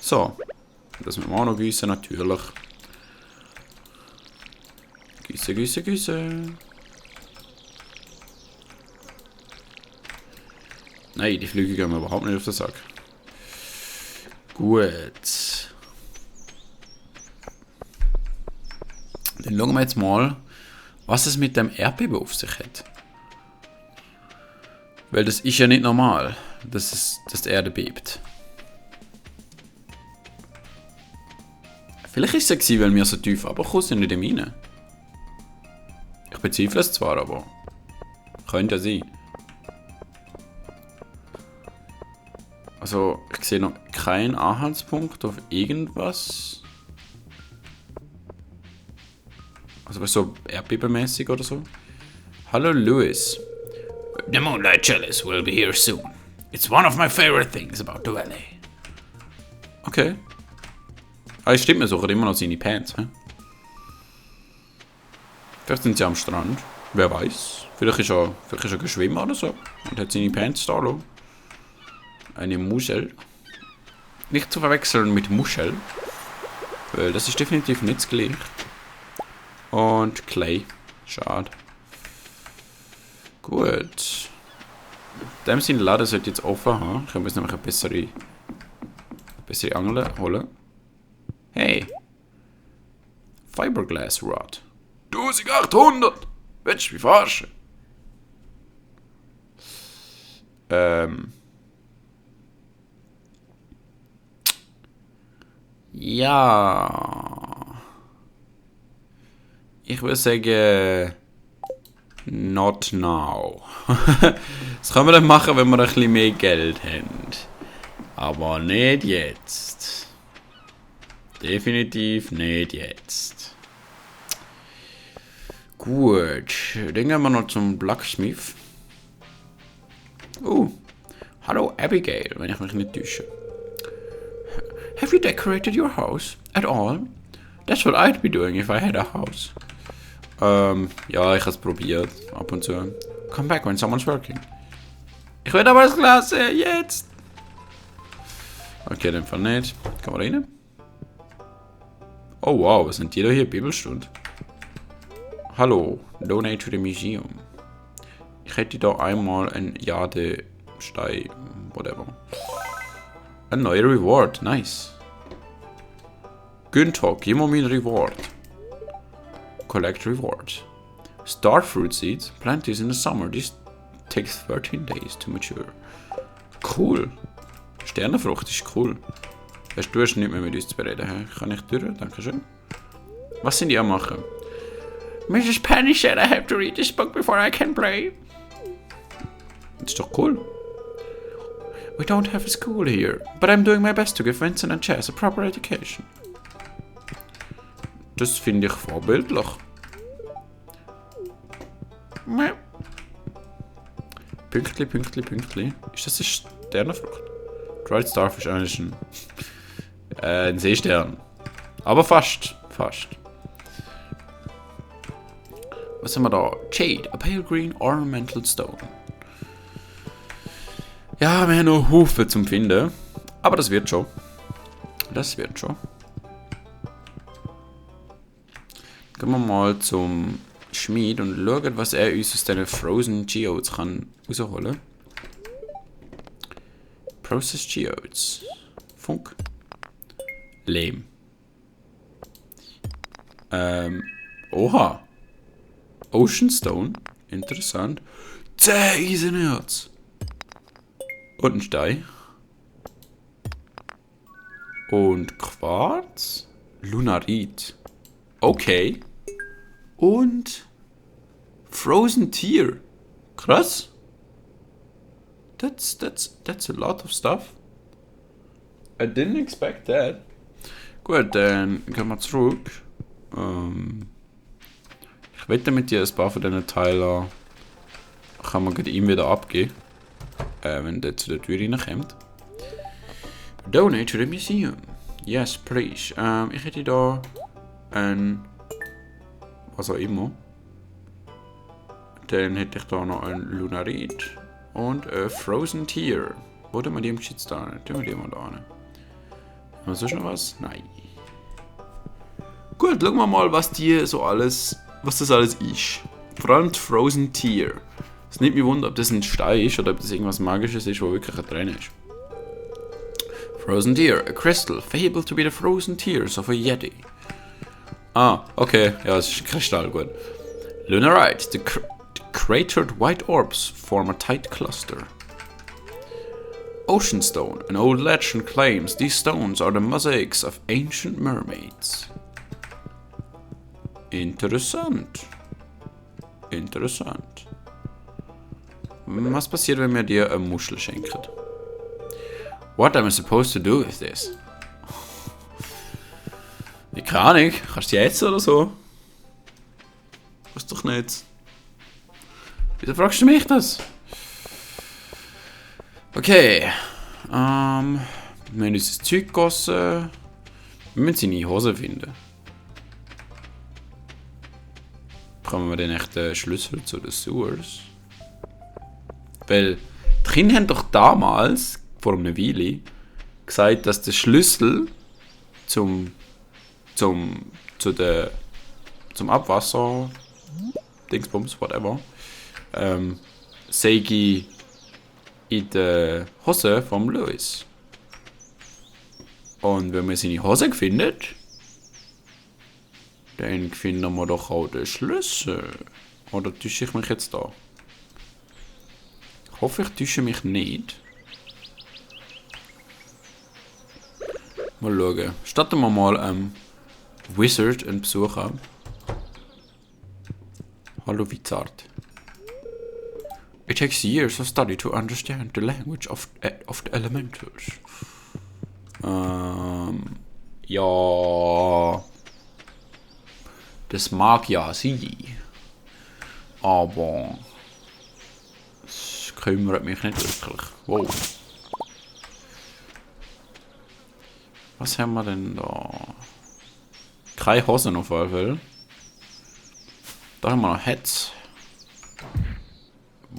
So. Das müssen wir auch noch gießen, natürlich. Gießen, gießen, gießen. Nein, die Flüge gehen mir überhaupt nicht auf den Sack. Gut. Dann schauen wir jetzt mal, was es mit dem Erdbeben auf sich hat. Weil das ist ja nicht normal, dass die Erde bebt. Vielleicht ist es ja, weil wir so tief runtergekommen sind in dem rein. Ich bezweifle es zwar, aber könnte ja sein. Also, ich sehe noch keinen Anhaltspunkt auf irgendwas. Also, so erdbebenmäßig oder so. Hallo, Louis. The Moonlight Chalice will be here soon. It's one of my favorite things about the valley. Okay. Ah, es stimmt, wir suchen immer noch seine Pants, hä? Vielleicht sind sie am Strand. Wer weiß. Vielleicht ist er geschwommen oder so. Und hat seine Pants da lassen. Eine Muschel. Nicht zu verwechseln mit Muschel. Weil das ist definitiv nicht das Gleiche. Und Clay. Schade. Gut. In dem Sinne, Laden sollte jetzt offen haben. Ich muss nämlich eine bessere Angel holen. Hey. Fiberglass Rod. 1800! Willst du mich verarschen? Ja. Ich würde sagen... Not now. Das können wir dann machen, wenn wir ein bisschen mehr Geld haben. Aber nicht jetzt. Definitiv nicht jetzt. Gut, dann gehen wir noch zum Blacksmith. Hallo Abigail, wenn ich mich nicht täusche. Have you decorated your house at all? That's what I'd be doing if I had a house. Ja, ich habe es probiert, ab und zu. Come back when someone's working. Ich will aber das Glas jetzt. Okay, dann Fall nicht. Kann man rein? Oh wow, was sind die da hier? Bibelstunde. Hallo, donate to the museum. Ich hätte da einmal ein Jadestein, whatever. Ein neuer Reward, nice. Günther, gib mir meinen Reward. Collect reward. Starfruit seeds, plant these in the summer. This takes 13 days to mature. Cool. Sternenfrucht ist cool. Du hast nicht mehr mit uns zu bereden. Kann ich durch? Dankeschön. Was sind die am machen? Mrs. Penny said I have to read this book before I can play. Das ist doch cool. We don't have a school here, but I'm doing my best to give Vincent and Chess a proper education. Das finde ich vorbildlich. Pünktli, Pünktli, Pünktli. Ist das eine Sternenfrucht? Dried Starfish eigentlich ein Seestern. Aber fast. Was haben wir da? Jade, a pale green ornamental stone. Ja, wir haben noch Hufe zum Finden. Aber das wird schon. Gehen wir mal zum Schmied und schauen, was er uns aus diesen Frozen Geodes kann rausholen. Process Geodes. Funk. Lehm. Oha. Ocean Stone. Interessant. 10 Eisenerz. Und ein Stein. Und Quarz. Lunarit. Okay. Und Frozen Tear. Krass. That's a lot of stuff. I didn't expect that. Gut, dann gehen wir zurück. Ich wette mit dir, ein paar von diesen Teilen kann man ihm wieder abgeben. Wenn der zu der Tür reinkommt. Donate to the museum. Yes, please. Ich hätte da ein... was auch immer. Dann hätte ich da noch ein Lunarit. Und ein Frozen Tear. Wo tun wir die im Shitstar? Tun wir die mal da hin. Haben wir sonst noch was? Nein. Gut, schauen wir mal, was das alles ist. Vor allem die Frozen Tear. Es nimmt mich wunder, ob das ein Stein ist oder ob das irgendwas Magisches ist, wo wirklich drin ist. Frozen Tear, a crystal, fabled to be the frozen tears of a Yeti. Ah, okay, ja, es ist Kristall, gut. Lunarite, the cratered white orbs form a tight cluster. Ocean Stone, an old legend claims these stones are the mosaics of ancient mermaids. Interessant. Interessant. Was passiert, wenn wir dir eine Muschel schenken? What am I supposed to do with this? Keine Ahnung. Kannst du die jetzt oder so? Was doch nicht. Wieso fragst du mich das? Okay. Wir haben unser Zeug gegossen. Wir müssen seine Hose finden. Bekommen wir den echten Schlüssel zu den Sewers? Weil die Kinder haben doch damals, vor einer Weile, gesagt, dass der Schlüssel zum Abwasser, Dingsbums, whatever, sei in der Hose vom Louis. Und wenn wir seine Hose finden, dann finden wir doch auch den Schlüssel. Oder täusche ich mich jetzt da? Ich hoffe, ich täusche mich nicht. Mal schauen. Starten wir mal Wizard einen Besuch an. Hallo Wizard. It takes years of study to understand the language of the elementals. Ja. Das mag ja sein. Aber es kümmert mich nicht wirklich. Wow. Was haben wir denn da? 3 Hosen auf jeden Fall. Da haben wir noch Hats.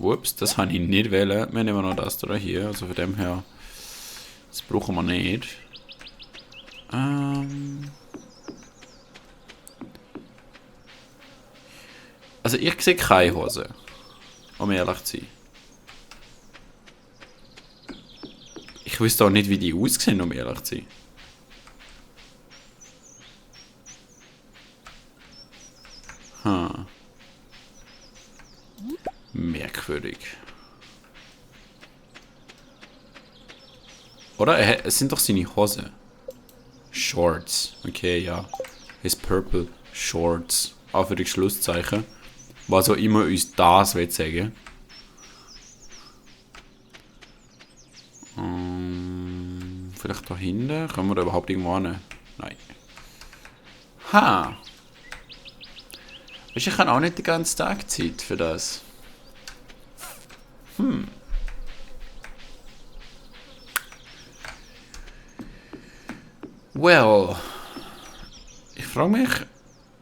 Ups, das habe ich nicht wählen. Wir nehmen noch das da hier. Also von dem her. Das brauchen wir nicht. Also ich sehe keine Hose. Um ehrlich zu sein. Ich wüsste auch nicht, wie die aussehen, um ehrlich zu sein. Merkwürdig. Oder? Es sind doch seine Hose. Shorts. Okay, ja. His purple shorts. Auch für die Schlusszeichen. Was auch immer uns das will sagen. Vielleicht da hinten? Können wir da überhaupt irgendwo hin? Nein. Ha! Ich habe auch nicht den ganzen Tag Zeit für das. Well. Ich frage mich,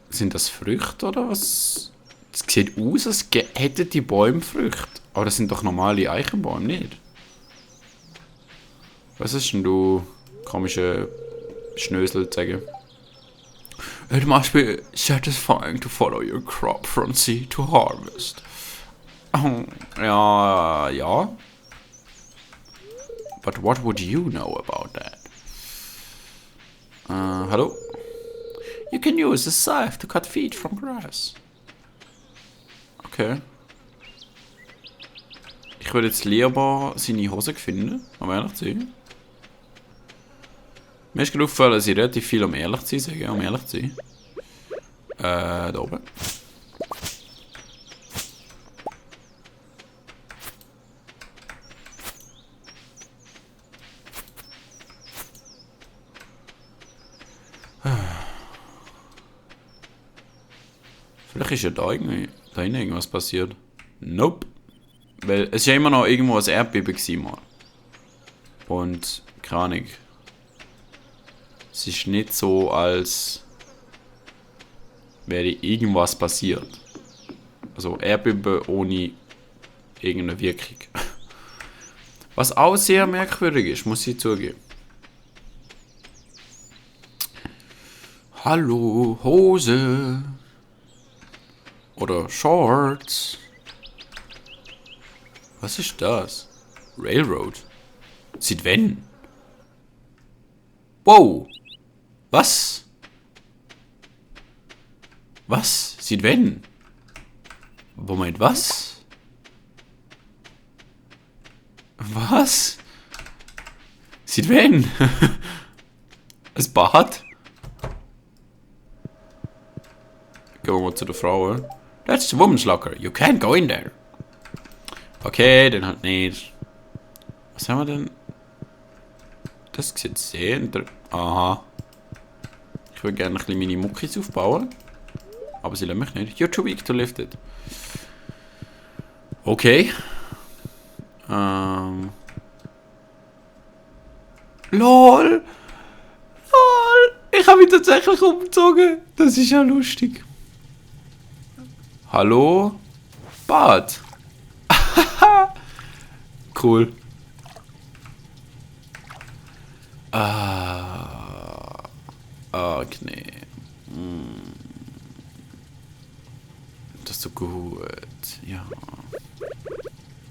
sind das Früchte oder was? Es sieht aus, als hätten die Bäume Früchte. Aber das sind doch normale Eichenbäume, nicht? Was ist denn du komische Schnösel zu sagen? It must be satisfying to follow your crop from seed to harvest. Ja. But what would you know about that? Hallo? You can use a scythe to cut feet from grass. Okay. Ich würde jetzt lieber seine Hose finden, um ehrlich zu sein. Mir ist gerade aufgefallen, dass ich relativ viel um ehrlich zu sein sage, um ehrlich zu sein. Da oben. Vielleicht ist ja da irgendwie, da hinten irgendwas passiert. Nope. Weil es war ja immer noch irgendwo ein Erdbeben gewesen, mal. Und, keine Ahnung. Es ist nicht so, als wäre irgendwas passiert. Also Erdbeben ohne irgendeine Wirkung. Was auch sehr merkwürdig ist, muss ich zugeben. Hallo, Hose. Oder Shorts. Was ist das? Railroad. Sieht wenn? Wow. Was? Was? Sieht wenn? Moment, was? Was? Sieht wenn? Das Bad? Gehen wir mal zu der Frau. That's the woman's locker. You can't go in there. Okay, dann halt nicht. Was haben wir denn? Das sieht sehr aha. Ich würde gerne ein bisschen meine Muckis aufbauen. Aber sie lassen mich nicht. You're too weak to lift it. Okay. LOL! LOL! Ich habe mich tatsächlich umgezogen. Das ist ja lustig. Hallo? Bad. Cool. Okay. Das ist so gut. Ja.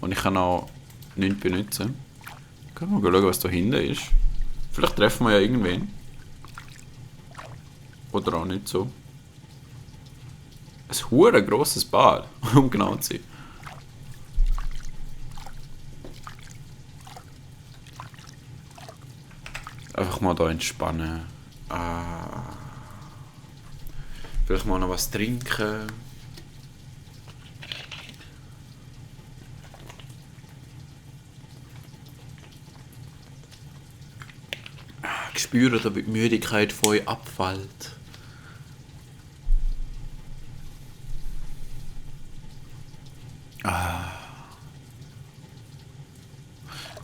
Und ich kann auch nichts benutzen. Können wir mal schauen, was da hinten ist. Vielleicht treffen wir ja irgendwen. Oder auch nicht so. Ein hure grosses Bad, um genau zu sein. Einfach mal da entspannen. Vielleicht mal noch was trinken. Ich spüre, dass die Müdigkeit von euch abfällt.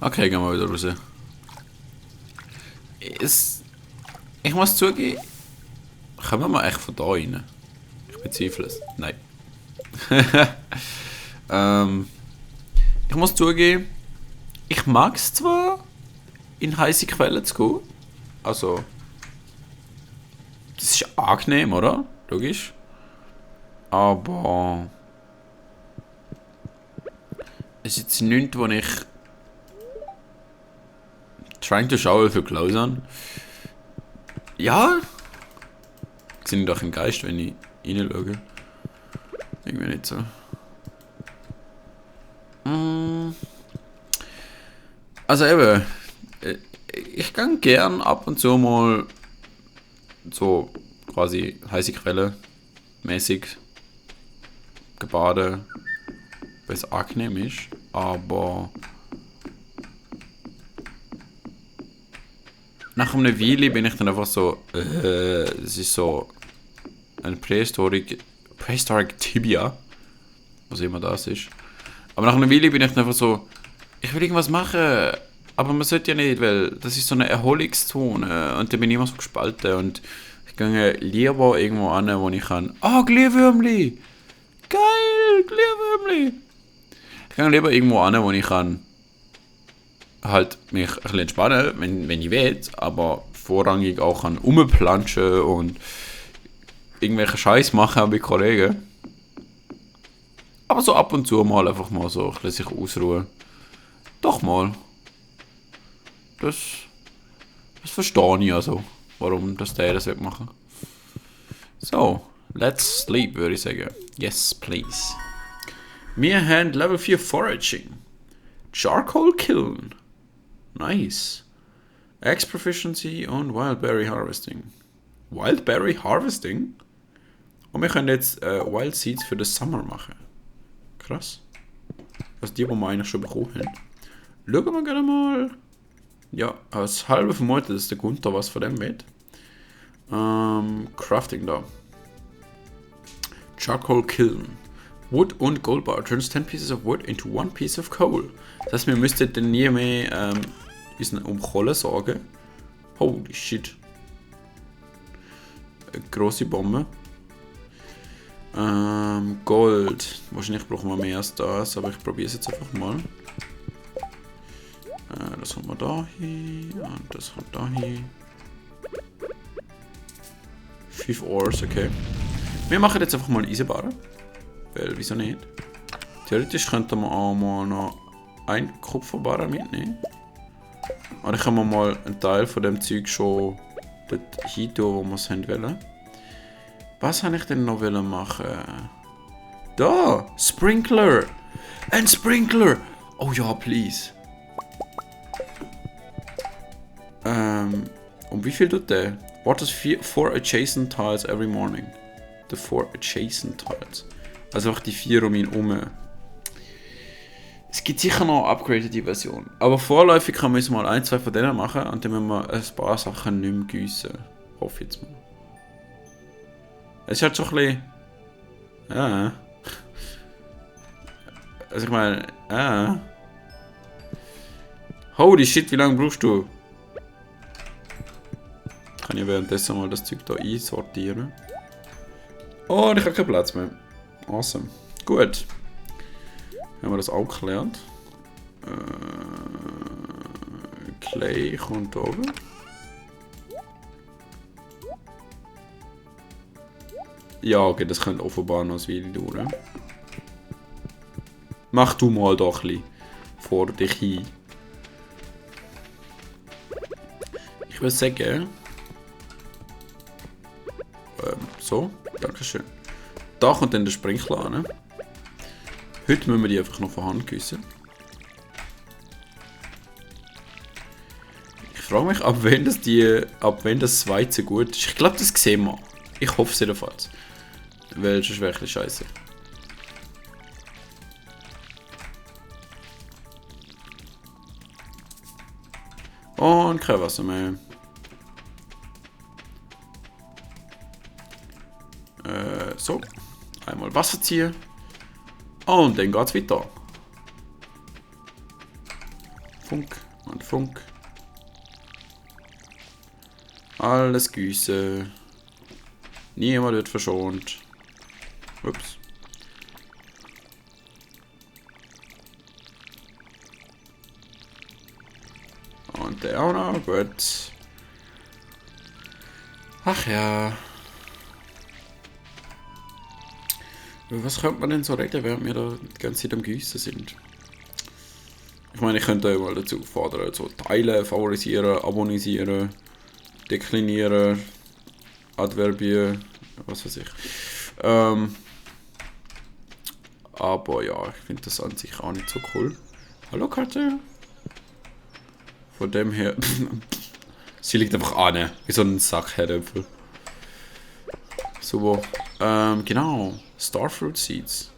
Okay, gehen wir wieder raus. Ich muss zugeben, kommen wir echt von da rein? Ich bezweifle es. Nein. Ich muss zugeben, ich mag es zwar, in heiße Quellen zu gehen. Also, das ist angenehm, oder? Logisch. Aber es ist jetzt nichts, wo ich trying to shower für Clothes an. Ja. Sehe ich doch im Geist, wenn ich reinschaue. Irgendwie nicht so. Also eben, ich kann gern ab und zu mal so quasi heiße Quelle mäßig gebadet, weil es angenehm ist, aber nach einer Weile bin ich dann einfach so, es ist so ein Prehistoric Tibia, was immer das ist. Aber nach einer Weile bin ich dann einfach so, ich will irgendwas machen, aber man sollte ja nicht, weil das ist so eine Erholungszone und da bin ich immer so gespalten und ich gehe lieber irgendwo an, wo ich kann, Glühwürmli, geil, Glühwürmli. Ich gehe lieber irgendwo an, wo ich kann halt mich ein bisschen entspannen, wenn ich will, aber vorrangig auch kann rumplanschen und irgendwelche Scheiß machen mit Kollegen. Aber so ab und zu mal einfach mal so ein bisschen sich ausruhen. Doch mal. Das verstehe ich also, warum das der das machen will. So, let's sleep, würde ich sagen. Yes, please. Wir haben Level 4 Foraging. Charcoal Kiln. Nice. Axe Proficiency und Wildberry Harvesting. Wildberry Harvesting? Und wir können jetzt Wild Seeds für den Summer machen. Krass. Also die wir eigentlich schon bekommen haben. Schauen wir gerne mal. Ja, als halbe vermutet, dass der Gunther was von dem wird. Crafting da. Charcoal Kiln. Wood und Gold Bar turns 10 pieces of wood into 1 piece of coal. Das heißt, wir müssten dann nie mehr um Kohle sorgen. Holy shit. Eine grosse Bombe. Gold. Wahrscheinlich brauchen wir mehr als das, aber ich probiere es jetzt einfach mal. Das haben wir da hin und das kommt da hin. 5 Ores, okay. Wir machen jetzt einfach mal eine Eisenbarre. Weil, wieso nicht? Theoretisch könnten wir auch mal noch ein Kupferbarre mitnehmen. Aber dann können wir mal einen Teil von dem Zeug schon dort hin tun, wo wir es wollen. Was habe ich denn noch machen? Da! Sprinkler! Ein Sprinkler! Oh ja, please. Und wie viel tut der? Waters 4 adjacent tiles every morning. The 4 adjacent tiles. Also einfach die 4 um ihn herum. Es gibt sicher noch eine upgradete Version. Aber vorläufig kann man mal ein, zwei von denen machen und dann müssen wir ein paar Sachen nicht mehr gießen. Hoffe ich jetzt mal. Es ist halt so ein bisschen... Ja. Also ich meine... Ja. Holy shit, wie lange brauchst du? Kann ich währenddessen mal das Zeug hier einsortieren. Oh, und ich habe keinen Platz mehr. Awesome. Gut. Haben wir das auch geklärt. Clay kommt oben. Ja, okay, das könnte offenbar noch ein Weile dauern. Mach du mal doch ein bisschen vor dich hin. Ich würde sagen... so, dankeschön. Da kommt dann der Sprinkler an. Heute müssen wir die einfach noch von Hand gießen. Ich frage mich, ab wenn das Weizen gut ist. Ich glaube, das sehen wir. Ich hoffe es jedenfalls. Weil sonst wäre ein bisschen scheiße. Und kein Wasser mehr. So. Einmal Wasser ziehen. Und dann geht's weiter. Funk und Funk. Alles gießen. Niemand wird verschont. Ups. Und der auch noch. Gut. Ach ja. Was könnte man denn so reden, während wir da die ganze Zeit am Gießen sind? Ich meine, ich könnte mal dazu fordern, so teilen, favorisieren, abonnisieren, deklinieren, adverbieren, was weiß ich. Aber ja, ich finde das an sich auch nicht so cool. Hallo Karte? Von dem her... Sie liegt einfach an, wie so ein Sack Herdöpfel. Super. Genau. Starfruit Seeds.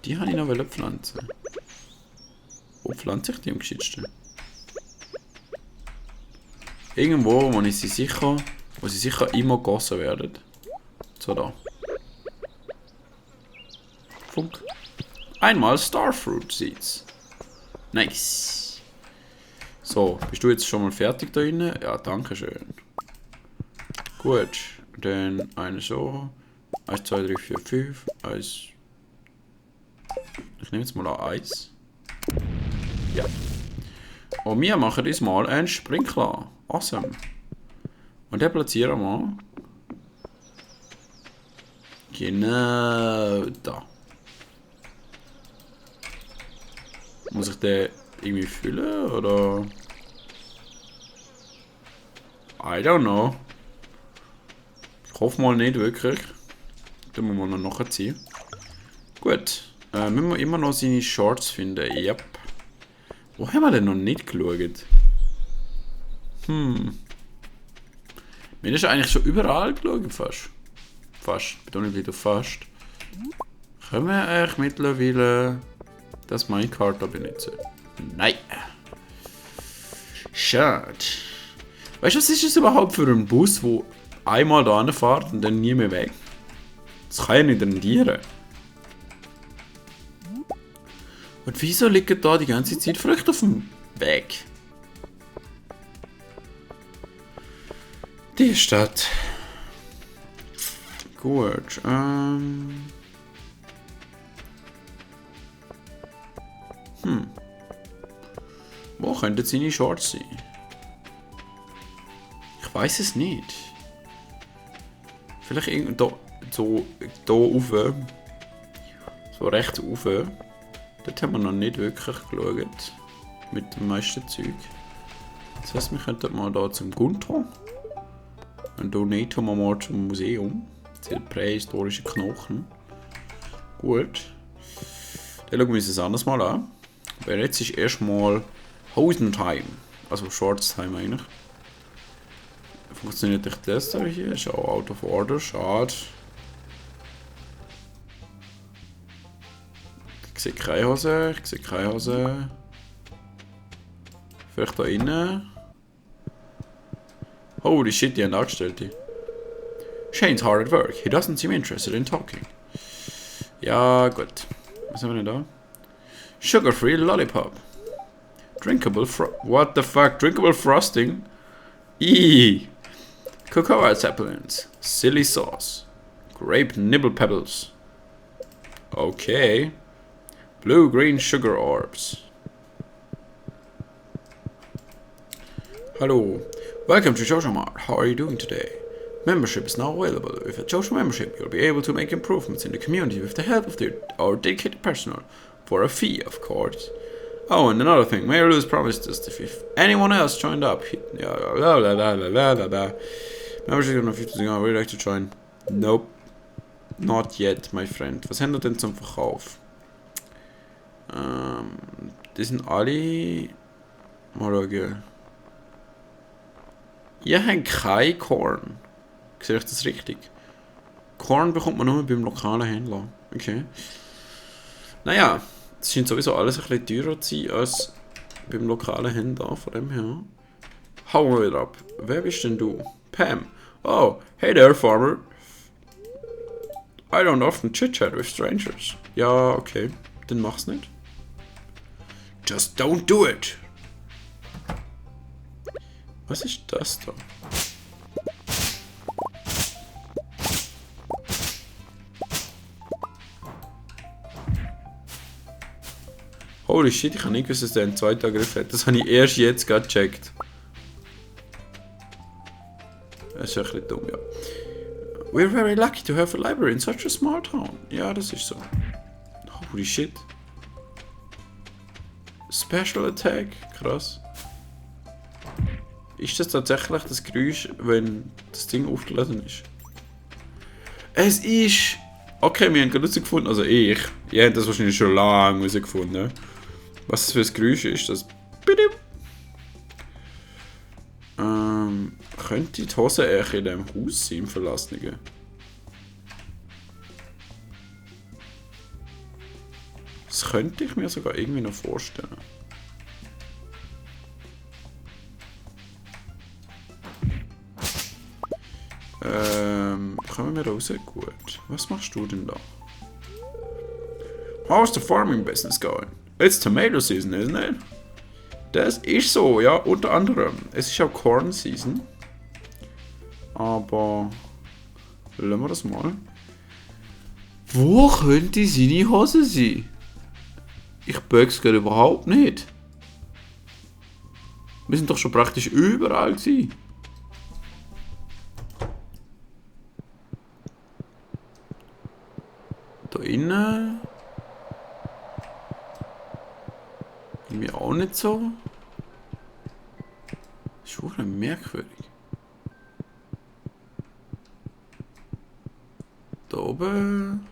Die habe ich noch pflanzen. Wo pflanze ich die am geschicktesten? Irgendwo, wo sie sicher immer gegossen werden. So da. Funk. Einmal Starfruit Seeds. Nice. So, bist du jetzt schon mal fertig da drinnen? Ja, danke schön. Gut. Dann eine so. 1, 2, 3, 4, 5. 1. Ich nehme jetzt mal an 1. Ja. Und wir machen diesmal einen Sprinkler. Awesome. Und den platzieren wir. Genau da. Muss ich den irgendwie füllen oder? I don't know. Ich hoffe mal nicht wirklich. Den muss man noch nachziehen. Gut. Müssen wir immer noch seine Shorts finden. Yep. Wo haben wir denn noch nicht geschaut? Wir haben schon eigentlich schon überall geschaut, fast. Fast. Betonung liegt auf fast. Können wir eigentlich mittlerweile das Minecart da benutzen? Nein. Schade. Weißt du, was ist das überhaupt für ein Bus, der einmal da fährt und dann nie mehr weg? Das kann ja nicht rendieren. Und wieso liegen da die ganze Zeit Früchte auf dem Weg? Die Stadt. Gut. Wo könnten seine Shorts sein? Ich weiß es nicht. Vielleicht irgendwo so da rauf. So rechts rauf. Dort haben wir noch nicht wirklich geschaut. Mit dem meisten Zeug. Das heisst, wir könnten mal hier zum Gunther. Und hier nicht kommen wir mal zum Museum. Das sind prähistorische Knochen. Gut. Dann schauen wir uns das anders mal an. Weil jetzt ist erstmal Hosentime. Also Shortstime eigentlich. Funktioniert nicht das da hier? Ist auch out of order, schade. Ich sehe keine Hose, Vielleicht da innen. Holy shit, die haben Angestellte. Shane's hard at work. He doesn't seem interested in talking. Ja, gut. Was haben wir denn da? Sugar-free lollipop. Drinkable what the fuck? Drinkable frosting? Eee. Cocoa Zeppelins. Silly sauce. Grape nibble pebbles. Okay. Blue-green sugar orbs. Hello. Welcome to Jojo Mart. How are you doing today? Membership is now available. With a Jojo membership, you'll be able to make improvements in the community with the help of our dedicated personnel. For a fee, of course. Oh, and another thing. Mayor Lewis promised us that if anyone else joined up, Membership on 50 would you like to join? Nope. Not yet, my friend. Was haben wir denn zum Verkauf? Die sind alle... Mal schauen. Ihr habt kein Korn. Sehe ich das richtig? Korn bekommt man nur beim lokalen Händler. Okay. Naja, es scheint sowieso alles ein bisschen teurer zu sein als beim lokalen Händler. Von dem her. Hauen wir wieder ab. Wer bist denn du? Pam. Oh, hey there, farmer. I don't often chit-chat with strangers. Ja, okay. Dann mach's nicht. Just don't do it. Was ist das da? Holy shit, ich habe nicht gewusst, dass der einen zweiten Angriff hat. Das habe ich erst jetzt gerade gecheckt. Das ist ein bisschen dumm, ja. We're very lucky to have a library in such a small town. Ja, das ist so. Holy shit. Special Attack, krass. Ist das tatsächlich das Geräusch, wenn das Ding aufgeladen ist? Es ist... Okay, wir haben gerade herausgefunden, also ich habe das wahrscheinlich schon lange herausgefunden, was das für ein Geräusch ist. Das... könnte die Hose eigentlich in diesem Haus sein, im Verlassenen? Das könnte ich mir sogar irgendwie noch vorstellen. Kommen wir raus? Gut. Was machst du denn da? How's the farming business going? It's tomato season, isn't it? Das ist so, ja, unter anderem. Es ist auch Corn Season. Aber... Lassen wir das mal. Wo könnte seine Hose sein? Ich böck's gerade überhaupt nicht. Wir sind doch schon praktisch überall gewesen. Da innen... Irgendwie auch nicht so. Das ist auch merkwürdig. Da oben.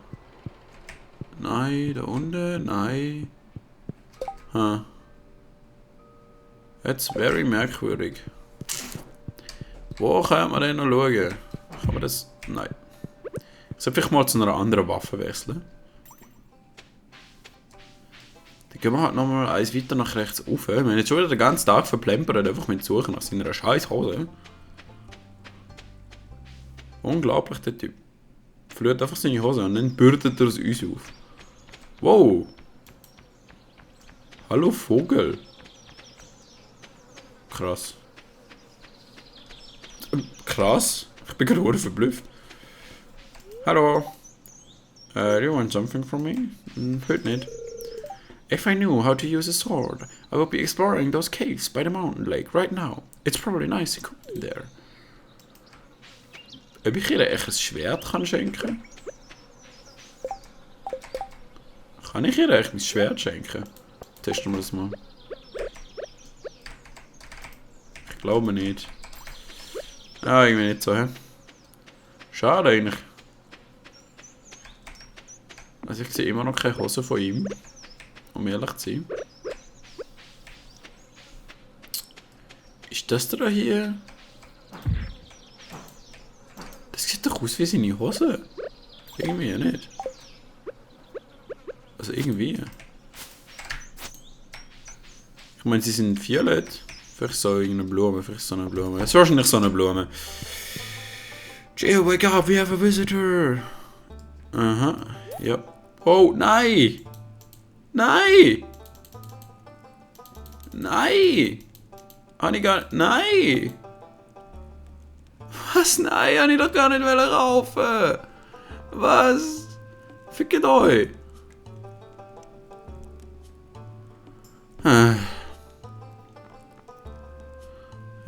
Nein, da unten, nein. Ha. That's very merkwürdig. Wo kann man denn noch schauen? Kann man das... Nein. Ich sollte vielleicht mal zu einer anderen Waffe wechseln. Dann gehen wir halt nochmal eins weiter nach rechts rauf. Wir haben jetzt schon wieder den ganzen Tag verplempert, einfach mit Suchen nach seiner scheiß Hose. Unglaublich, der Typ. Verliert einfach seine Hose und dann bürdet er es uns auf. Wow. Hallo Vogel. Krass. Krass? Ich bin gerade verblüfft. Hallo. Do you want something from me? Heute nicht. If I knew how to use a sword, I would be exploring those caves by the mountain lake right now. It's probably nice and cool in there. Ob ich ihr echt ein Schwert kann schenken? Kann ich ihr echt ein Schwert schenken? Testen wir das mal. Ich glaube nicht. Ja, irgendwie nicht so, hä? Schade eigentlich. Also ich sehe immer noch keine Hose von ihm. Um ehrlich zu sein. Ist das da hier? Das sieht doch aus wie seine Hose. Irgendwie ja nicht. Also irgendwie. Ich meine, sie sind violett. Vielleicht so irgendeine Blume, vielleicht so eine Blume. Es ist wahrscheinlich so eine Blume. Jill, wake up, we have a visitor. Aha, ja. Oh, nein! Nein! Nein! Habe ich gar nicht... Nein! Was? Nein, habe ich doch gar nicht raufen. Was? Fickt euch!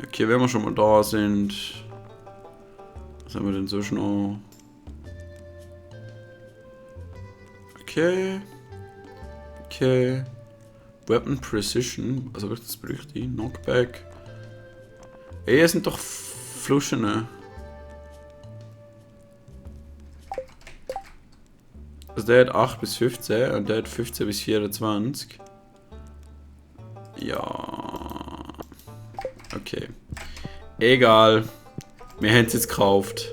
Okay, wenn wir schon mal da sind... Was haben wir denn so noch? Okay. Okay. Weapon Precision. Also was das bräuchte ich? Knockback. Ey, es sind doch Fluschen, ne? Also der hat 8 bis 15 und der hat 15 bis 24. Ja. Okay. Egal. Wir haben es jetzt gekauft.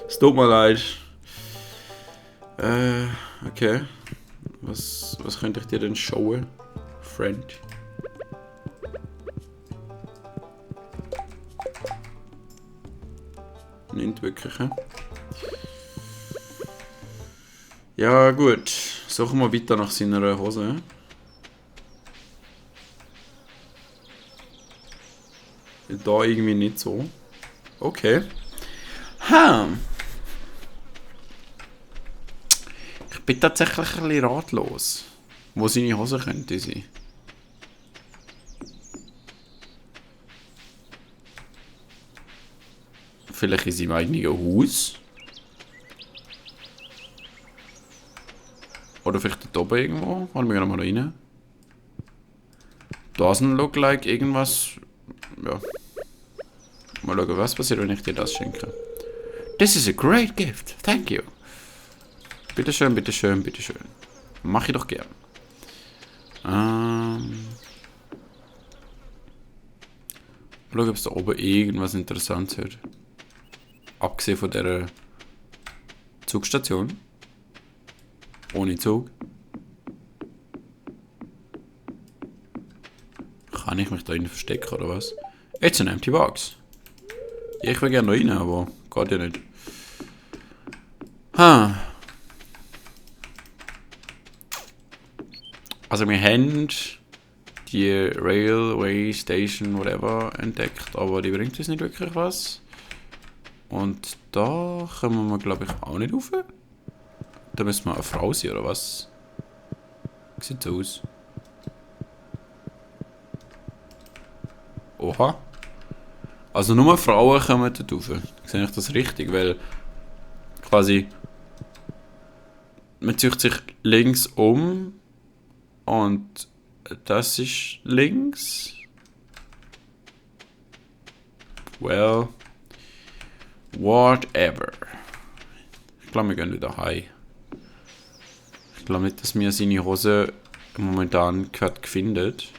Es tut mir leid. Okay. Was könnte ich dir denn schauen? Friend. Nicht wirklich, he? Ja, gut. Suchen wir weiter nach seiner Hose. Da irgendwie nicht so. Okay. Ha. Ich bin tatsächlich ein bisschen ratlos. Wo seine Hose könnte sein. Vielleicht in seinem eigenen Haus. Oder vielleicht dort oben irgendwo. Wollen wir mal rein. Doesn't look like irgendwas. Ja. Mal schauen, was passiert, wenn ich dir das schenke. This is a great gift. Thank you. Bitteschön, bitteschön, bitteschön. Mach ich doch gern. Schauen, ob es da oben irgendwas Interessantes hat. Abgesehen von der Zugstation. Ohne Zug. Kann ich mich da innen verstecken oder was? It's an empty box. Ja, ich will gerne rein, aber geht ja nicht. Also wir haben die Railway Station, whatever, entdeckt, aber die bringt uns nicht wirklich was. Und da kommen wir, glaube ich, auch nicht rauf. Da müssen wir eine Frau sein, oder was? Sieht so aus. Oha. Also nur Frauen kommen da rauf. Sehe ich das richtig? Weil quasi man zieht sich links um und das ist links. Well, whatever. Ich glaube, wir gehen wieder heim. Ich glaube nicht, dass mir seine Hose momentan gerade findet.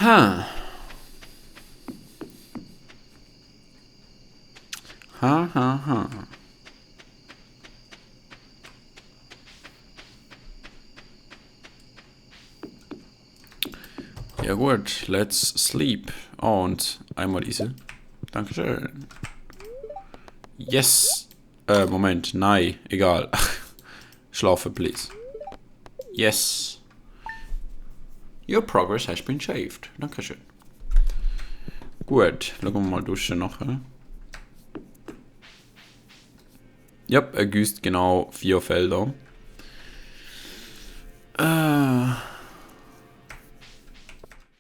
Ha. Ha, ha, ha. Ja gut, let's sleep. Und einmal diese. Dankeschön. Yes. Moment, nein, egal. Schlafen, please. Yes. Your progress has been saved. Dankeschön. Gut, schauen wir mal duschen nachher. Ja, er gießt genau 4 Felder.